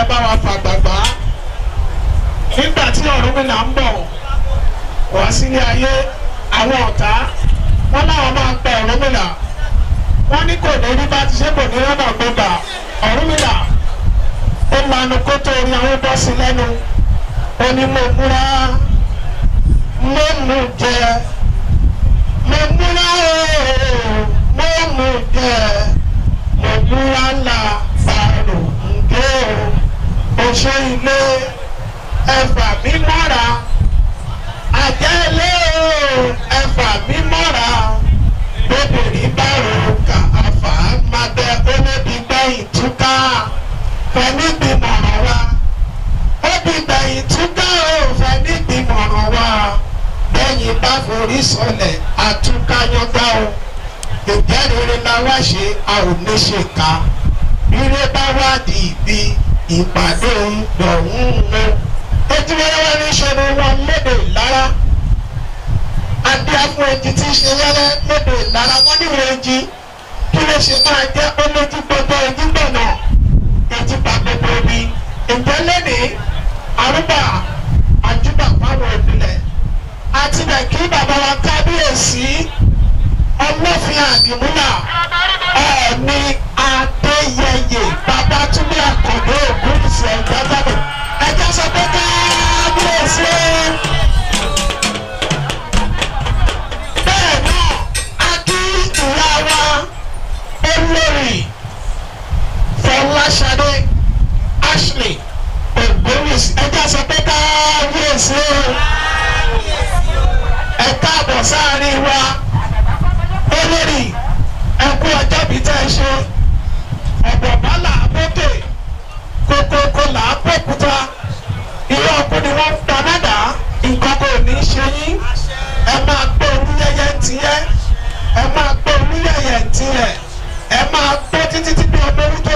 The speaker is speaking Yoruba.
Bá wa fàgbàgbà nígbà tí Ọ̀rúnmìlà ń bọ̀ wá sílé ayé, àwọn ọ̀tá wọ́n láwọn máa pa Ọ̀rúnmìlà. Wọ́n ní kò ní rí bá ti ṣe, kò ní rọ́nà gbégbà. Ọ̀rúnmìlà ó lanu kótó orin àwọn bọ́ sí lẹ́nu. Ó ní, "Mo múra, mo mú jẹ, mo múra ooo, mo mú jẹ, mo múra ńlá bàrò ǹgẹ́ o. Òṣè ilé, ẹ̀fà mi mọ́ra, àjẹ́ ilé o, ẹ̀fà mi mọ́ra. Bóbìnrin bá ro kà àfà má bẹ olóbi gbẹ̀yìn túká. Fẹ̀mí gbìmọ̀ràn wa, ó bí gbẹ̀yìn túká o, fẹ̀mí gbìmọ̀ràn wa. Bẹ́yìn bá forí sọlẹ̀, àtúkáyọ́gá o. Ìjẹ́ rere la wá ṣe, a ò ní ṣe ká. Rere bá wá di ibi ìpàdé dọ̀hún o." Ojú wẹ́rẹ́wẹ́ ní ṣe ni wọ́n lédè lára. Adíá fún ẹjì tí ń ṣe wẹ́rẹ́ lédè lára. Wọ́n níwọ̀n ẹjì kí ló ṣe máa jẹ́ olójú gbogbo ojú gbọ̀nà ètí pa gbogbo omi. Ǹjẹ́ lẹ́nìí àrùbà àjùbà fáwọn òbílẹ̀ àti bẹ̀ kí bàbá wa kábíyèsí Ọlọ́fin Àdìmúlà Ọ̀ọ̀ni Adéyẹyè Babátúndé Àkàndé Ògúnwùsì Ọ̀gbágbàbọ̀. Ẹ jẹ́ sọ pé kábíyèsí o. Bẹ́ẹ̀ náà a kí ìyá wa Olórí Fọláṣadé Ashley Ògúnwùsì. Ẹ jẹ́ sọ pé kábíyèsí o. Ẹ káàbọ̀ sáàrin wa, olórí. Ẹ kú ọjọ́ bíi tẹ́ ẹ ṣe. Ọ̀bọ̀bá là á bókè, kókókó là á bókúta, irú ọkùnrin wọn ń pa mẹ́dà. Nǹkan kò ní í ṣe yín. Ẹ máa gbé olúyẹyẹ tiẹ́, ẹ máa gbé olúyẹyẹ tiẹ̀, ẹ máa gbé títí tí bí ọmọ orúkọ.